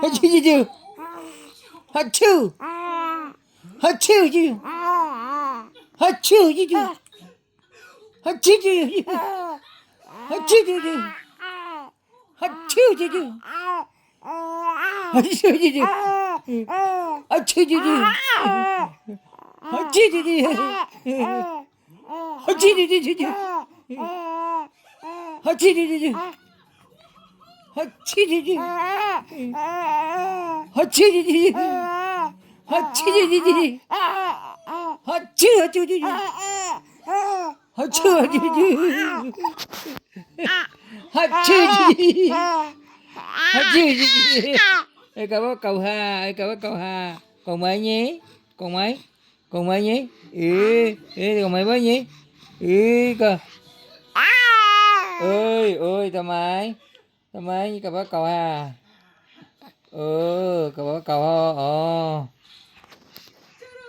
ຮັດຊິຢູ່ ຮັດຊິຢູ່ ຮັດຊິຢູ່ ຮັດຊິຢູ່ ເອີ ກະວ່າເກົ້າຫ້າ ເອີ ກະວ່າເກົ້າຫ້າ ກອງໄມ້ນີ້ ກອງໄມ້ ກອງໄມ້ນີ້ ເອີ ເອີ ກອງໄມ້ໄວ້ນີ້ ເອີ ກະ ເອີຍ ເອີຍ ຕາໄມ້ ຕາໄມ້ ກະວ່າເກົ້າຫ້າ ເອີ ກະວ່າເກົ້າຫ້າ